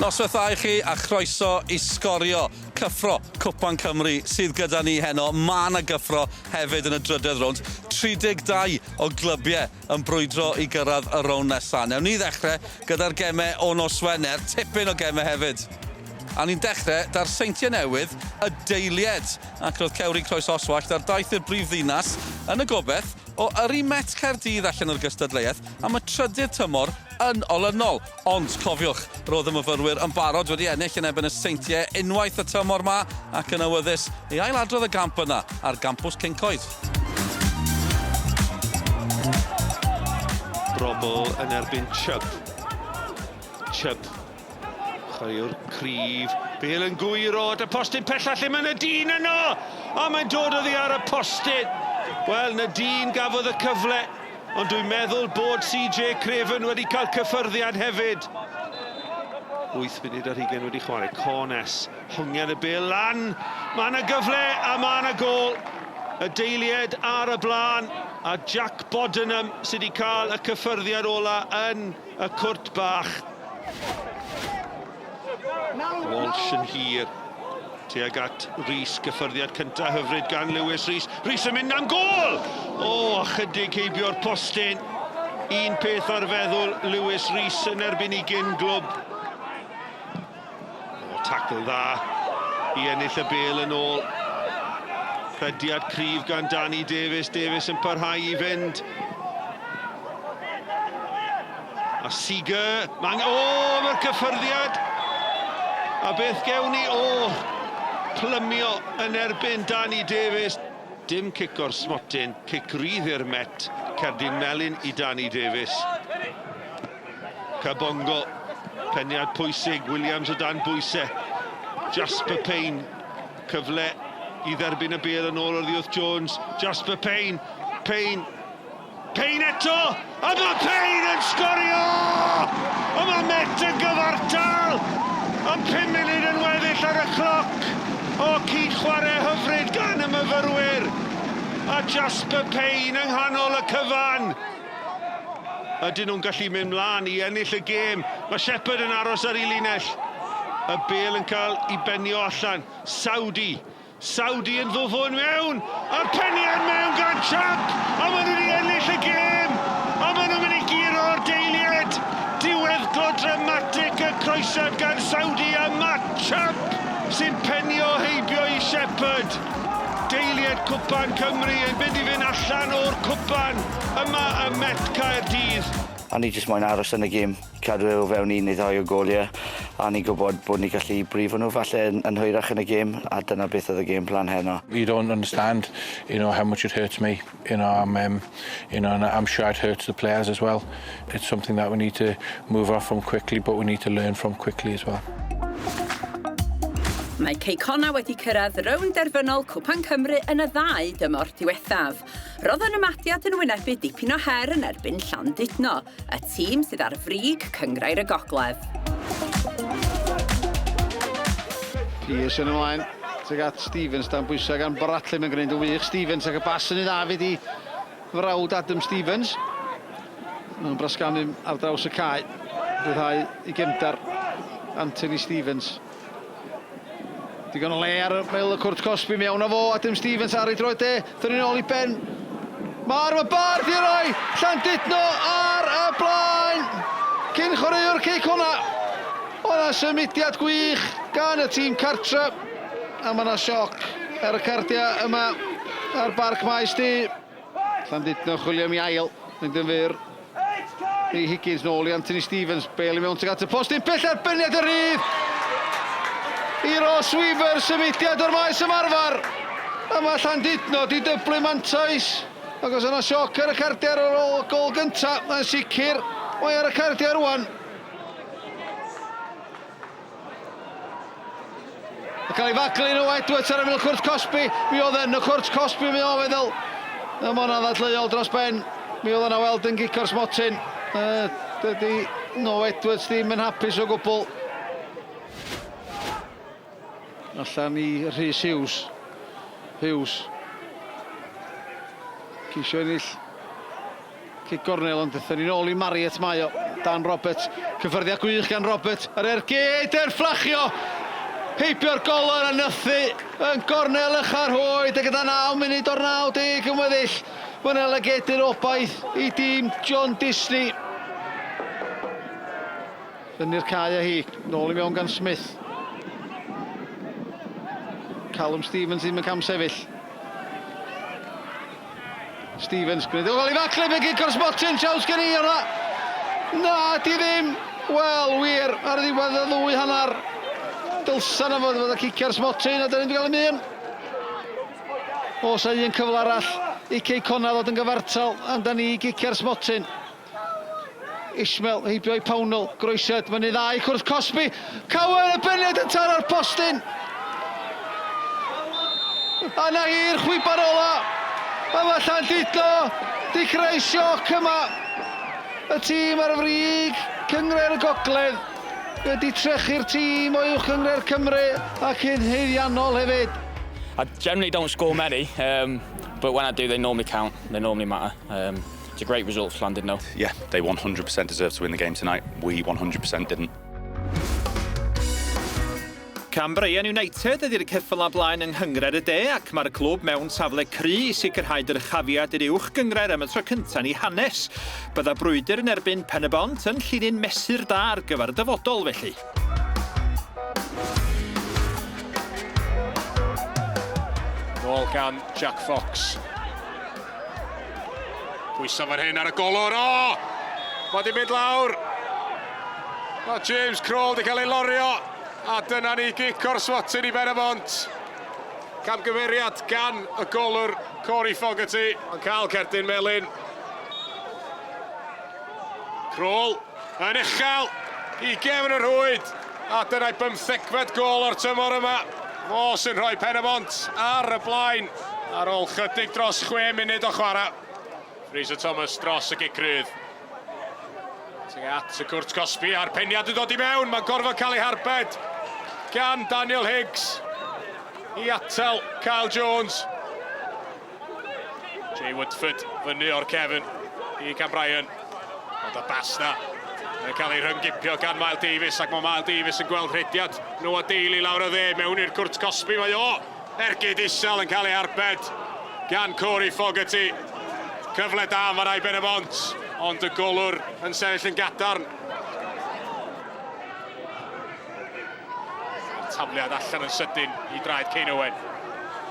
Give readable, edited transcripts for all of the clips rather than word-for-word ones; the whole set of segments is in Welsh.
Noswaith dda i chi a chroeso i Sgorio. Cyffro Cwpan Cymru sydd gyda ni heno. Ma' 'na gyffro hefyd yn y drydedd rownd. 32 o glybiau yn brwydro i gyrraedd y rownd nesa. Newn ni ddechre gyda'r geme o nos Wener, tipyn o geme hefyd. A ni'n dechre 'da'r Seintiau Newydd, y Deilied, ac roedd cewri Croesoswallt ar daith i'r brif ddinas yn y gobeth o yrru Met Caerdydd allan o'r gystadleuaeth am y trydydd tymor yn olynol. Ond cofiwch, roedd y myfyrwyr yn barod wedi ennill yn erbyn y Seintiau unwaith y tymor 'ma ac yn awyddus i ailadrodd y gamp yna ar gampws Cyncoed. Brobl yn erbyn Chubb. Chubb, chwaraewr cryf. Bale yn gwyro at y postyn pella lle mae Nadine yno! A mae'n dod oddi ar y postyn. Wel, Nadine gafodd y cyfle. Ond dwi'n meddwl bod CJ Craven wedi cael cyffyrddiad hefyd. 8 munud ar hugain wedi chwarae. Cornes, hongian y bêl lan. Mae yna gyfle a mae yna gôl. Y deilied ar y blaen a Jack Bodenham sydd wedi cael y cyffyrddiad ola yn y cwrt bach. Walsh yn hir tuag at Rees, gyffyrddiad cyntaf hyfryd gan Lewis Rees. Rees yn mynd am gôl! O, ychydig heibio'r postyn. Un peth ar feddwl Lewis Rees yn erbyn ei gyn glwb. O, tacl dda i ennill y bêl yn ôl. Rhediad cryf gan Danny Davies. Davies yn parhau i fynd. A Seager, mae'n... O, mae'r cyffyrddiad! A beth gewn ni? O, plymio yn erbyn Danny Davies. Dim cic o'r smotyn, cic rydd i'r Met. Cerdyn melyn i Danny Davies. Kabongo, peniad pwysig, Williams o dan bwysau. Jasper Payne, cyfle i dderbyn y bêl yn ôl oddi wrth Jones. Jasper Payne, Payne, Payne eto! A mae Payne yn sgorio! A mae Met yn gyfartal! Am 5 munud yn weddill ar y cloc! O, cyd chwarae hyfryd gan y myfyrwyr! A Jasper Payne yng nghanol y cyfan! Ydyn nhw'n gallu mynd mlaen i ennill y gêm? Mae Shepherd yn aros ar ei linell. Y bêl yn cael ei benio allan. Saudi Saudi yn ddwfwn mewn, a'r peniad mewn gan Champ, a maen nhw wedi ennill y gêm, a maen nhw'n mynd i guro'r deiliad. Diweddglo dramatig y croesiad gan Saudi a Matt Champ sy'n penio heibio i Shepherd. Deiliad Cwpan Cymru yn mynd i fynd allan o'r cwpan yma ym Met Caerdydd. A ni jyst moyn aros yn y gêm. Cadw e o fewn un neu ddau o golie a ni'n gwbod bod ni gallu brifo nhw falle yn yn hwyrach yn y gêm a dyna beth oedd y game plan heno. You don't understand you know how much it hurts me you know I'm um you know and I'm sure it hurts the players as well. It's something that we need to move off from quickly but we need to learn from quickly as well. Mae Cei Connah wedi cyrraedd rownd derfynol Cwpan Cymru yn y ddau dymor diwethaf. Roedd yn ymadiad yn wynebu dipyn o her yn erbyn Llandudno, y tîm sydd ar frig Cynghrair y Gogledd. Pearce yn ymlaen tuag at Stevens dan bwysau gan Bradley mae'n gwneud yn wych Stevens ac y bas yn ei dda fyd i frawd Adam Stevens. Mae'n brasgamu ar draws y cae. Rhyddhau i gefndar Anthony Stevens. Digon o le ar ymyl y cwrt cosbi mewn â fo, Adam Stevens ar ei droed de, thynnu nôl i ben. Mae'r mae Bard i roi Llandudno ar y blaen! Cyn chwaraewr Cei Connah. Oedd yna symudiad gwych gan y tîm cartre. A mae yna sioc ar y cardiau yma ar Barc Maes Du. Llandudno chwilio am ei ail, mynd yn fyr. I Higgins nôl i Anthony Stevens, Bale i mewn tuag at y postyn, pell erbyniad y rhydd! I Ross Weaver, symudiad o'r maes ymarfer! A mae Llandudno di dyblu mantais. Ac os yna sioc ar y cardiau ar ôl y gol gyntaf, mae'n sicr mae ar y cardiau rwan. Yn cael ei faglu nhw, Edwards ar ymyl cwrt cosbi. Mi oedd yn y cwrt cosbi, mi oedd feddwl. Y mae hwnna'n ddadleuol dros ben. Mi oedd yna weld yn gico'r smotyn. Uh, dydy No Edwards ddim yn hapus o gwbl. Allan i Rhys Hughes. Hughes. Ceisio ennill cic gornel ond dethon ni'n ôl i Marriott mae o. Dan Roberts. Cyffyrddiad gwych gan Roberts. Yr ergyd, yr fflachio! Heibio'r goler a nythu yn gornel ucha'r rhwyd a gyda 9 munud o'r 90 yn weddill, mae'n elygedu'r obaith i dîm John Disney. Fyny'r cae â hi, nôl i mewn gan Smith. Callum Stevens ddim yn camsefyll. Stevens, gwneud o gol i Fackley, mae'n gic o'r smotyn, siawns gen i o'na. Na, di ddim. Wel, wir, ar ddiwedd y ddwy hanner. Dylsa na fod fod y cicio'r smotyn, a dyn ni'n cael y un. Os a un cyfle arall i Cei Connah ddod yn gyfartal, ond da ni gicio'r smotyn. Ishmael heibio i Pownall, groesiad, fyny ddau, cwrdd cosbi, Cowan y beniad yn taro'r postyn! A na hi'r chwiban ola! A mae Llandudno di creu sioc yma. Y tîm ar y frig, Cynghrair y Gogledd, wedi trechu'r tîm o Uwch Gynghrair Cymru ac yn haeddiannol hefyd. I generally don't score many, um, but when I do, they normally count. They normally matter. Um, it's a great result for Llandudno. Yeah, they 100% deserve to win the game tonight. We 100% didn't. Cambrian United ydy'r ceffyl a blaen yng Nghynghrair y De ac mae'r clwb mewn safle cry i sicrhau dyrchafiad i'r uwch gynghrair am y tro cyntaf yn ei hanes. Bydda brwydr yn erbyn Pen-y-bont yn llinyn mesur da ar gyfer y dyfodol felly. Nôl gan Jack Fox. Pwyso fan hyn ar y golwr. O! Mae di mynd lawr. Mae James Kroll di cael ei lorio. A dyna ni gic o'r swatyn i Ben y Bont. Camgymeriad gan y golwr Corey Fogarty. Mae'n cael cerdyn melyn. Kroll yn uchel i gefn y rhwyd. A dyna'i bymthegfed gol o'r tymor yma. Fo sy'n rhoi Pen-y-bont ar y blaen ar ôl chydig dros 6 munud o chwarae. Fraser Thomas dros y gic rydd. Tuag at y cwrt cosbi a'r peniad yn dod i mewn. Mae'n gorfod cael ei harbed gan Daniel Higgs i atal Kyle Jones. Jay Woodford fyny o'r cefn i Cam Bryan. Ond y bas na yn cael ei rhyngipio gan Mael Davies ac mae Mael Davies yn gweld rhediad Noah Daly lawr y dde mewn i'r cwrt cosbi mae o ergyd isel yn cael ei arbed gan Corey Fogarty. Cyfle da am fanna i Ben y Bont ond y golwr yn sefyll yn gadarn. Tafliad allan yn sydyn i draed Kane Owen.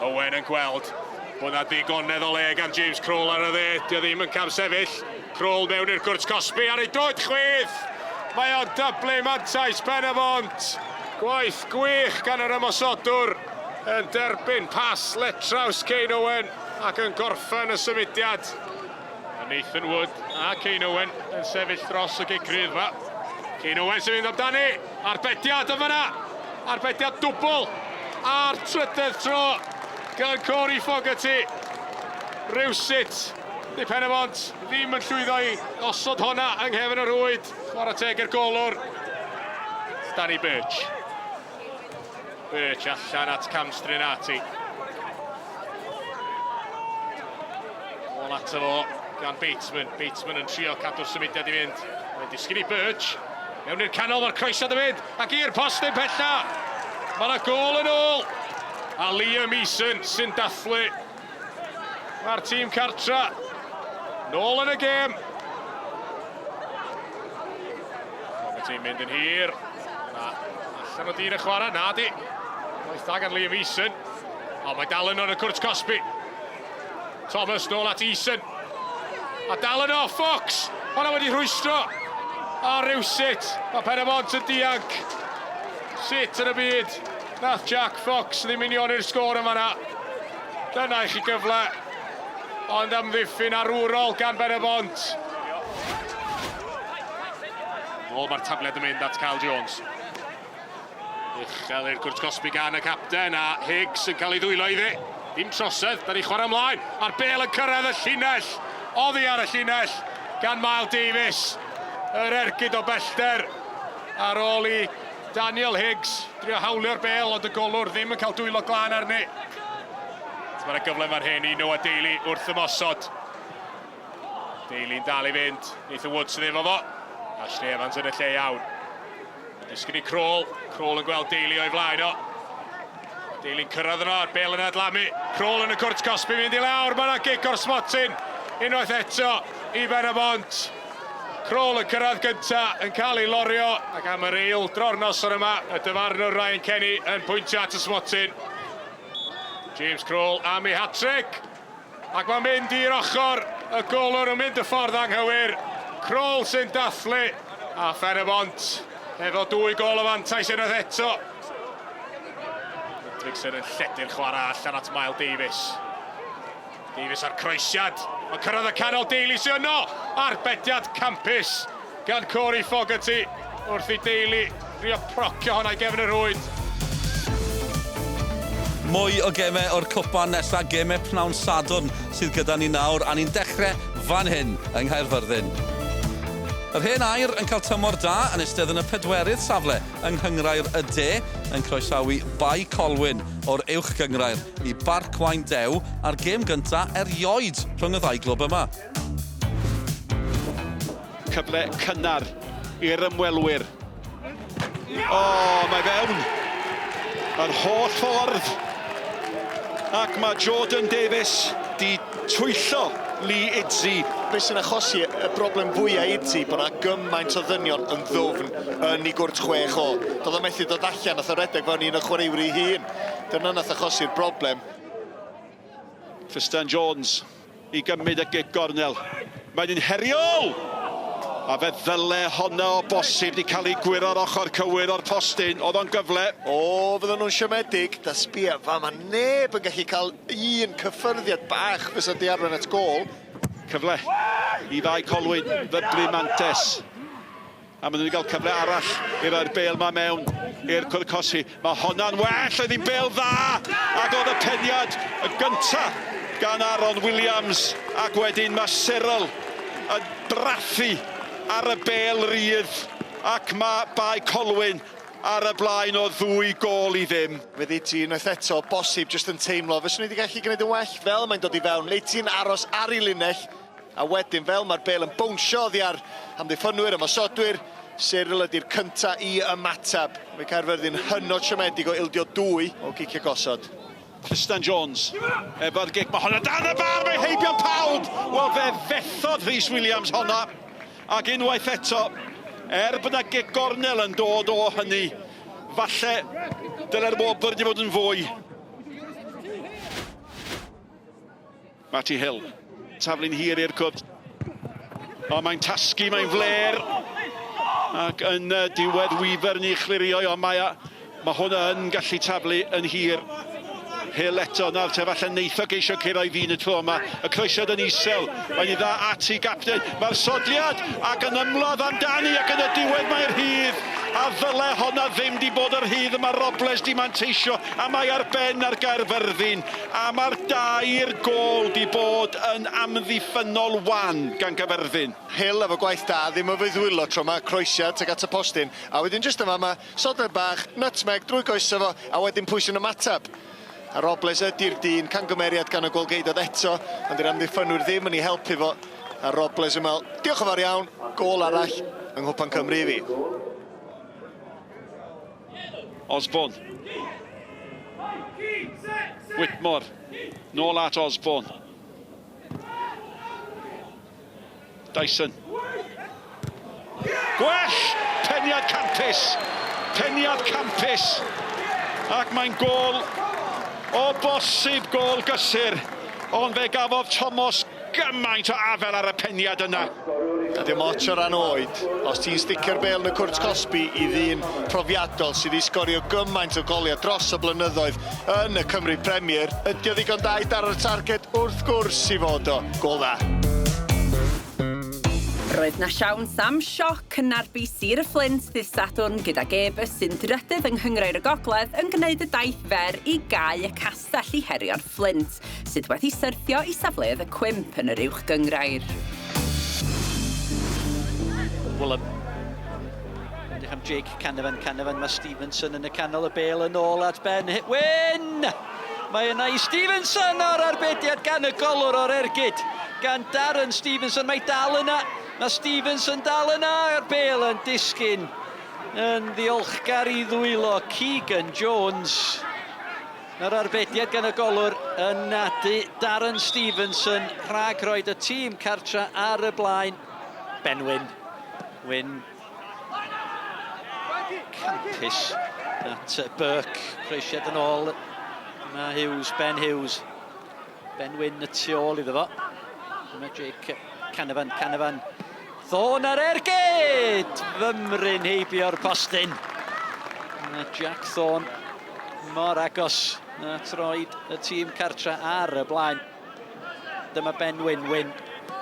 Owen yn gweld bod na ddigonedd o le gan James Kroll ar y dde. Dio ddim yn camsefyll. Kroll mewn i'r cwrt cosbi ar ei droed chwith. Mae o'n dyblu mantais Ben y Bont. Gwaith gwych gan yr ymosodwr yn derbyn pas letraws Kane Owen ac yn gorffen y symudiad. A Nathan Wood a Kane Owen yn sefyll dros y gic rydd fa. Kane Owen sy'n mynd amdani. Arbediad yn fyna. Arbediad dwbl a'r trydedd tro gan Corey Fogarty. Rywsut, di Pen-y-bont ddim yn llwyddo i osod honna yng nghefn y rhwyd. Chwarae teg i'r golwr. Danny Birch. Birch allan at Cam Strinati. Ôl ato fo gan Bateman. Bateman yn trio cadw'r symudiad i fynd. Mae'n disgyn i Birch. Mewn i'r canol, mae'r croesiad yn mynd. Ac i'r postyn pella. Mae yna gol yn ôl. A Liam Eason sy'n dathlu. Mae'r tîm cartra nôl yn y gêm. Fogarty'n mynd yn hir. Na, allan o dir y chwarae, na di. Gwaith da gan Liam Eason. O, mae dal yno yn y cwrt cosbi. Thomas nôl at Eason. A dal yno, Fox! Hwna wedi rhwystro. A rywsut, mae Pen-y-bont yn dianc. Sut yn y byd nath Jack Fox ddim unioni'r sgôr yn fanna. Dyna i chi gyfle, ond amddiffyn arwrol gan Ben-y-bont. Nôl mae'r tafliad yn mynd at Kyle Jones. Uchel i'r cwrt cosbi gan y capten a Higgs yn cael ei ddwylo iddi. Dim trosedd, da ni chwarae ymlaen. A'r bel yn cyrraedd y llinell. Oddi ar y llinell gan Mael Davies. Yr ergyd o bellter ar ôl i Daniel Higgs drio hawlio'r bel, ond y golwr ddim yn cael dwylo glân arni. Mae yna gyfle fan hyn i Noah Daly wrth ymosod. Daly'n dal i fynd. Nathan Wood sydd efo fo. Ashley Evans yn y lle iawn. Disgyn i Kroll. Kroll yn gweld Daly o'i flaen o. Daly'n cyrraedd yno, a'r bel yn adlamu. Kroll yn y cwrt cosbi mynd i lawr. Mae yna gic o'r smotyn. Unwaith eto i Ben y Bont. Kroll yn cyrraedd gynta, yn cael ei lorio, ac am yr eil dro'r noson yma, y dyfarnwr Ryan Kenny yn pwyntio at y smotyn. James Kroll am ei hat-trick, ac mae'n mynd i'r ochr, y golwr yn mynd y ffordd anghywir. Kroll sy'n dathlu, a Phen-y-bont efo dwy gol o fantais unwaith eto. Ludvigsen yn lledu'r chwarae allan at Mael Davies. Davies a'r croesiad, mae'n cyrraedd y canol, Daly sy'n yno! Arbediad campus gan Corey Fogarty wrth i Daly drio procio hwnna i gefn y rhwyd. Mwy o gemau o'r cwpan nesa, gemau pnawn Sadwrn sydd gyda ni nawr, a ni'n dechrau fan hyn yng Nghaerfyrddin. Yr hen air yn cael tymor da yn eistedd yn y pedwerydd safle yng Nghynghrair y De, yn croesawu Bae Colwyn o'r Uwch Gynghrair i Barc Waun Dew a'r gêm gynta erioed rhwng y ddau glwb yma. Cyfle cynnar i'r ymwelwyr. O, mae fewn! Yr holl ffordd! Ac mae Jordan Davies 'di twyllo Lee Idzi. Be sy'n achosi y broblem fwya i Idzi bod 'na gymaint o ddynion yn ddwfn yn ei gwrt chwech o. Doedd o methu dod allan, nath o redeg fewn i un o chwaraewyr ei hun. Dyna nath achosi'r broblem. Tristan Jones i gymryd y gic gornel. Mae'n un heriol! A fe ddyle honna o bosib 'di cael ei gwyro ar ochr cywir o'r postyn. Oedd o'n gyfle. O, fydden nhw'n siomedig. Da sbia, fa ma neb yn gallu cael un cyffyrddiad bach fysa 'di arwain at gôl. Cyfle i Fae Colwyn ddyblu mantes. A maen nhw wedi cael cyfle arall i roi'r bêl 'ma mewn i'r cwrt cosbi. Mae honna'n well, oedd hi'n bêl dda! Ac oedd y peniad y gynta gan Aaron Williams ac wedyn mae Cyril yn brathu ar y bêl rydd ac mae Bae Colwyn ar y blaen o ddwy gôl i ddim. Fe ddi ti unwaith eto, bosib jyst yn teimlo fyswn i wedi gallu gwneud yn well fel mae'n dod i fewn. Neu ti'n aros ar ei linell a wedyn fel mae'r bêl yn bownsio oddi ar amddiffynwyr, ymosodwyr, Cyril ydy'r cynta i ymateb. Mae Caerfyrddin hynod siomedig o ildio dwy o gicio gosod. Tristan Jones efo'r gic, mae honna dan y bar, mae heibio pawb! Wel fe fethodd Rhys Williams honna, ac unwaith eto, er bod 'na gic gornel yn dod o hynny, falle dyle'r wobr wedi bod yn fwy. Matty Hill, taflu'n hir i'r cwrt. O, mae'n tasgu, mae'n fler. Ac yn diwedd Weaver yn ei chlirio, ond mae, mae hwn yn gallu taflu yn hir. Hill eto, nawr te falle neith o geisio curo i ddyn y tro yma. Y croesiad yn isel, mae'n i dda at ei gapten. Mae'r sodliad ac yn ymladd amdani ac yn y diwedd mae'r rhydd. A ddyle honna ddim di bod yr rhydd yma Robles di manteisio a mae ar ben ar Gaerfyrddin. A mae'r dair gôl 'di bod yn amddiffynnol wan gan Gaerfyrddin. Hill efo gwaith da, ddim yn fy ddwylo tro 'ma, croesiad tuag at y postyn, a wedyn jyst yn fama, sodled bach, nutmeg drwy goesa fo, a wedyn pwy sy'n ymateb? A Robles ydi'r dyn, camgymeriad gan y golgeidod eto, ond 'di'r amddiffynwyr ddim yn ei helpu fo, a Robles yn meddwl, diolch yn fawr iawn, gôl arall yng Nghwpan Cymru i fi. Osborne. Whitmore. Nôl at Osborne. Dyson. Gwell! Peniad campus! Peniad campus! Ac mae'n gôl o bosib gôl gysur. Ond fe gafodd Tomos gymaint o afel ar y peniad yna. A dim ots o ran oed, os ti'n sticio'r bêl yn y cwrt cosbi i ddyn profiadol sydd wedi sgorio gymaint o goliau dros y blynyddoedd yn y Cymru Premier, ydy o ddigon da i daro'r targed? Wrth gwrs i fod o. Gôl dda. Roedd 'na siawns am sioc yn nerbi Sir y Fflint ddydd Sadwrn gydag Airbus sy'n drydydd yng Nghynghrair y Gogledd yn gwneud y daith fer i Gae y Castell i herio'r Fflint, sydd wedi syrthio i safleoedd y cwymp yn yr Uwch Gynghrair. Woolham. Edrych am Jake Canavan, Canavan, mae Stevenson yn y canol, y bêl yn ôl at Ben Wyn! Mae yna i Stevenson o'r arbediad gan y golwr o'r ergyd. Gan Darren Stevenson, mae dal yna. Mae Stevenson dal yna, a'r bel yn disgyn yn ddiolchgar i ddwylo Keegan Jones. Mae'r arbediad gan y golwr yn nadu Darren Stevenson rhag roed y tîm cartra ar y blaen. Ben Wyn. Wyn campus at Burke. Croesiad yn ôl. Mae Hughes, Ben Hughes. Ben Wyn y tu ôl iddo fo. Mae Jake Canavan, Canavan. Thorne ar ergyd! Fymryn heibio'r postyn. Mae Jack Thorne mor agos at roed y tîm cartra ar y blaen. Dyma Ben Wyn, Wyn.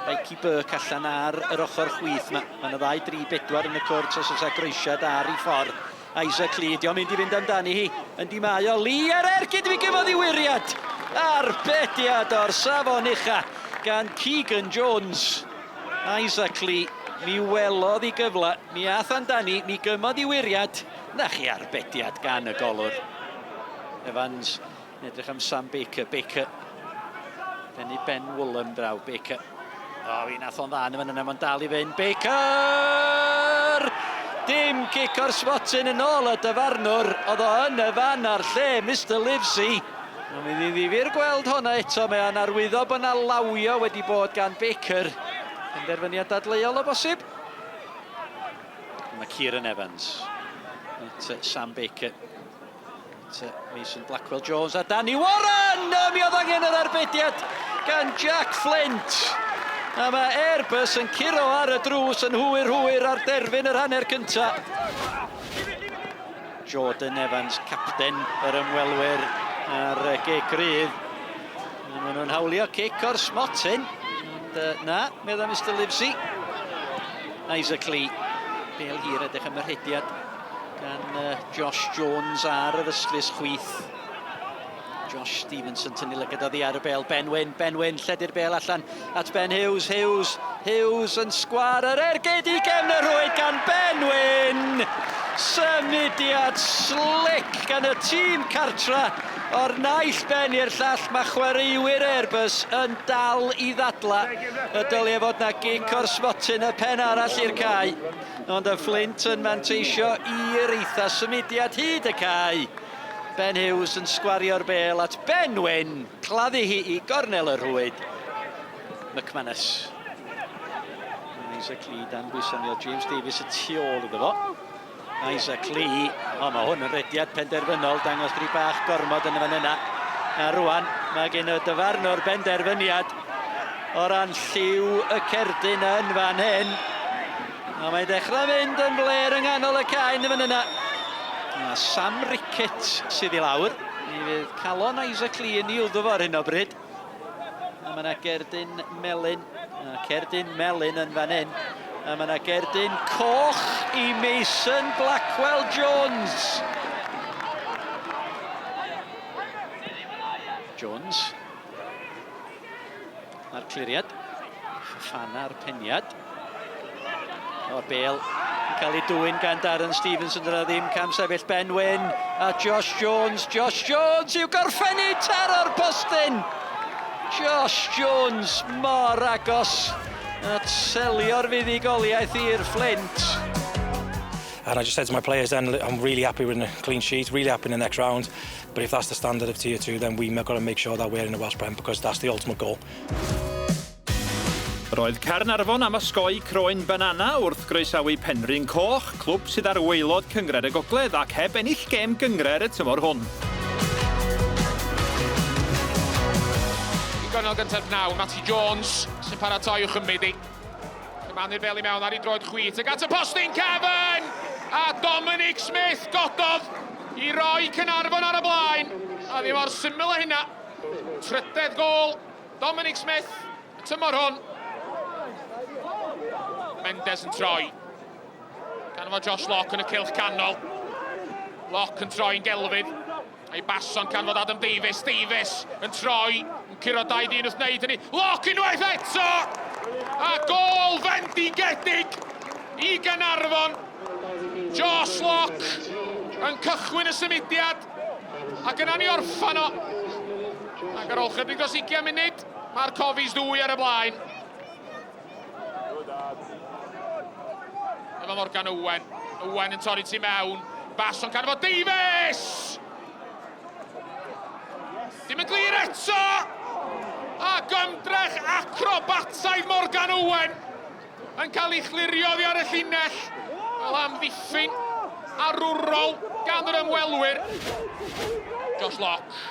Mikey Burke allan ar yr ochr chwith. Mae yna ddau, dri, bedwar yn y cwrt os oes groesiad ar ei ffordd. Isaac Lee, di o'n mynd i fynd amdani hi. Yndi mae o. Lee ar ergyd mi gyfodd i wiriad. Arbediad o'r safon ucha gan Keegan Jones. Isaac Lee, mi welodd i gyfle, mi ath amdani, mi gymodd i wiriad. Na chi arbediad gan y golwr. Evans yn edrych am Sam Baker. Baker. Bennu Ben Woolham draw. Baker. O, fi nath o'n dda yn y fan yna, mae'n dal i fynd. Baker! Dim cic o'r smotyn yn ôl y dyfarnwr. Oedd o yn y fan a'r lle, Mr Livesey. Mae'n mynd i ddifyr gweld honna eto. Mae o'n arwyddo bod yna lawio wedi bod gan Baker. Penderfyniad dadleuol o bosib. Mae Kieran Evans. At Sam Baker. At Mason Blackwell Jones a Danny Warren! O, mi oedd angen yr arbediad gan Jack Flint. A mae Airbus yn curo ar y drws yn hwyr hwyr ar derfyn yr hanner cynta. Jordan Evans, capten yr ymwelwyr ar gic rydd. Maen nhw'n hawlio cic o'r smotyn. Ond na, meddai Mr Livesey. Isaac Lee, bel hir edrych am y rhediad gan Josh Jones ar yr ystlys chwith. Josh Stevenson tynnu lygad oddi ar y bel. Ben Wyn, Ben Wyn, lledu'r bel allan at Ben Hughes. Hughes, Hughes yn sgwar yr ergyd i gefn y rhwyd gan Ben Wyn. Symudiad slick gan y tîm cartra o'r naill ben i'r llall. Mae chwaraewyr Airbus yn dal i ddadla y dylia fod na gic o'r smotyn y pen arall i'r cae. Ond y Fflint yn manteisio i'r eitha symudiad hyd y cae. Ben Hughes yn sgwario'r bêl at Ben Wyn, claddu hi i gornel y rhwyd. McManus. Isaac Lee dan bwysau mi oedd James Davies y tu ôl iddo fo. Isaac Lee, o mae hwn yn rediad penderfynol, dangos dri bach gormod yn y fan yna. A rwan, mae gen y dyfarnwr benderfyniad o ran lliw y cerdyn yn fan hyn. A mae'n dechrau mynd yn fler yng nghanol y cae yn y fan yna. A Sam Rickett sydd i lawr. Mi fydd calon Isaac Lee yn i'w fo ar hyn o bryd. A mae yna gerdyn melyn, a cerdyn melyn yn fan hyn. A mae yna gerdyn coch i Mason Blackwell Jones. Jones. A'r cliriad. Fofana a'r peniad. O'r bel yn cael ei dwyn gan Darren Stevenson. Dyna ddim cam sefyll Ben Wyn a Josh Jones. Josh Jones i'w gorffennu taro'r postyn. Josh Jones mor agos at selio'r fuddugoliaeth i'r Fflint. And I just said to my players then, I'm really happy with a clean sheet, really happy in the next round. But if that's the standard of tier 2, then we've got to make sure that we're in the Welsh Prem because that's the ultimate goal. Roedd Caernarfon am osgoi croen banana wrth groesawu Penrhyn Coch, clwb sydd ar waelod Cynghrair y Gogledd ac heb ennill gêm gynghrair y tymor hwn. I gornel gyntaf naw, Matty Jones sy'n paratoi i'w chymryd i. Cymanu'r bel i mewn ar ei droed chwith ag at y postyn cefn! A Dominic Smith gododd i roi Caernarfon ar y blaen. A ddim mor syml â hynna. Trydedd gôl Dominic Smith, y tymor hwn. Mendes yn troi. Gan fod Josh Locke yn y cylch canol. Locke yn troi'n gelfydd. A'i bason canfod Adam Davies. Davies yn troi, yn curo dau ddyn wrth wneud hynny. Locke unwaith eto! A gôl fendigedig i Gaernarfon. Josh Locke yn cychwyn y symudiad. Ac yna ni orffan o. Ac ar ôl chydig dros 20 munud, mae'r Cofis ddwy ar y blaen. Efo Morgan Owen. Owen yn torri tu mewn. Bas o'n canfod Davies! Dim yn glir eto! Ac ymdrech acrobataidd Morgan Owen yn cael ei chlirio oddi ar y llinell. Fel amddiffyn arwrol gan yr ymwelwyr. Josh Locke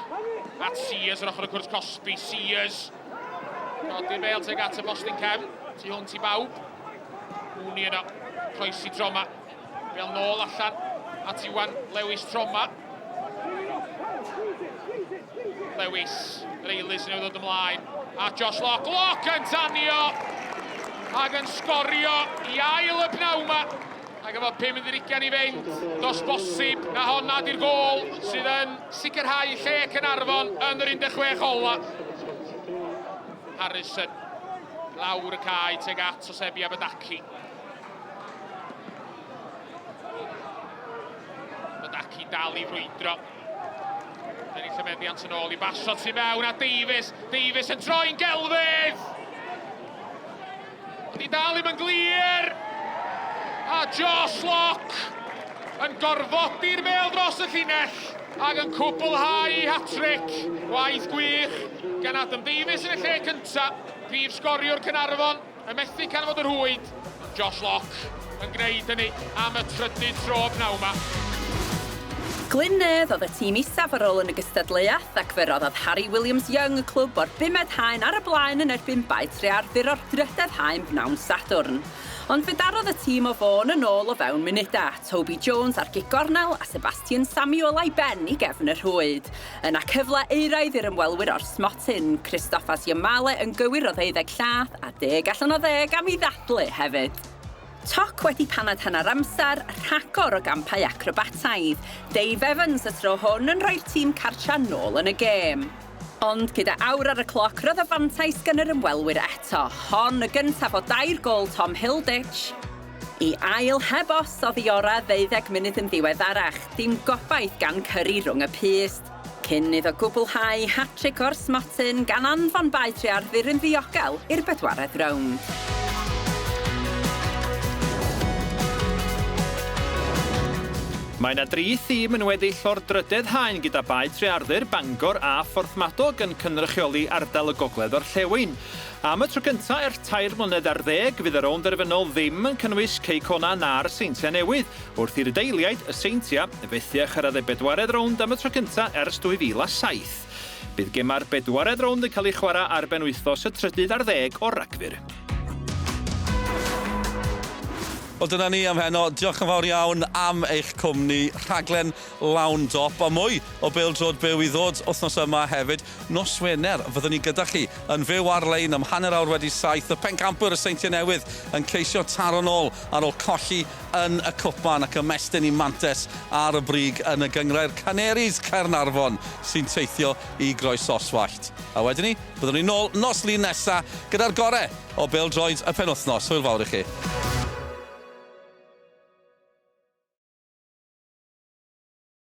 at Sears ar ochr y cwrt cosbi. Sears Codi'r bêl tuag at y postyn cefn, tu hwnt i bawb. Mooney yno, croesi Troma. Bêl nôl allan at Iwan Lewis Troma. Lewis, yr eilydd sy'n newydd ddod ymlaen. A Josh Locke, Locke yn tanio ac yn sgorio i ail y pnawn 'ma. Ac efo 25 i fynd, does bosib na honna di'r gôl sydd yn sicrhau lle Caernarfon yn yr 16 ola. Harrison, lawr y cae tuag at Osebi Abadaki. Badaki dal i frwydro. Ennill y meddiant yn ôl i basio tu mewn a Davies. Davies yn troi'n gelfydd! Di dal ddim yn glir! A Josh Locke yn gorfodi'r bêl dros y llinell ac yn cwblhau ei hat-trick. Gwaith gwych gan Adam Davies yn y lle cyntaf. Prif sgoriwr Caernarfon yn methu canfod y rhwyd. Josh Locke yn gwneud hynny am y trydydd tro y pnawn 'ma. Glyn-nedd oedd y tîm isaf ar ôl yn y gystadleuaeth ac fe roddodd Harry Williams-Young y clwb o'r bumed haen ar y blaen yn erbyn Bae Trearddur o'r drydedd haen bnawn Sadwrn. Ond fe darodd y tîm o Fôn yn ôl o fewn munudau, Toby Jones ar gic gornel a Sebastian Samuel a'i ben i gefn y rhwyd. Yna cyfle euraidd i'r ymwelwyr o'r smotyn, Christofas Yamale yn gywir o ddeuddeg llath a deg allan o ddeg am ei ddadlu hefyd. Toc wedi paned hanner amser, rhagor o gampau acrobataidd. Dave Evans y tro hwn yn rhoi'r tîm cartra nôl yn y gêm. Ond gyda awr ar y cloc roedd y fantais gan yr ymwelwyr eto, hon y gyntaf o dair gôl Tom Hilditch. I ail heb os oddi ora ddeuddeg munud yn ddiweddarach, dim gobaith gan Curry rhwng y pyst. Cyn iddo gwblhau hatric o'r smotyn gan anfon Bae Trearddur yn ddiogel i'r bedwaredd rownd. Mae yna dri thîm yn weddill o'r drydedd haen gyda Bae Trearddur, Bangor a Phorthmadog yn cynrychioli ardal y Gogledd Orllewin. Am y tro gyntaf ers tair mlynedd ar ddeg, fydd y rownd derfynol ddim yn cynnwys Cei Connah na'r Seintiau Newydd, wrth i'r deiliaid, y Seintiau, fethu â chyrraedd y bedwaredd rownd am y tro cyntaf ers 2007. Bydd gemau'r bedwaredd rownd yn cael eu chwarae ar benwythnos y trydydd ar ddeg o Ragfyr. Wel dyna ni am heno. Diolch yn fawr iawn am eich cwmni. Rhaglen lawn dop a mwy o bêl-droed byw i ddod wythnos yma hefyd. Nos Wener, fyddwn ni gyda chi yn fyw ar-lein am 7:30, y pencampwyr y Seintiau Newydd yn ceisio taro nôl ar ôl colli yn y cwpan ac ymestyn i mantes ar y brig yn y gynghrair. Canaries Caernarfon sy'n teithio i Groesoswallt. A wedyn ni, byddwn ni nôl nos Lun nesa gyda'r gore o bêl-droed y penwythnos. Hwyl fawr i chi.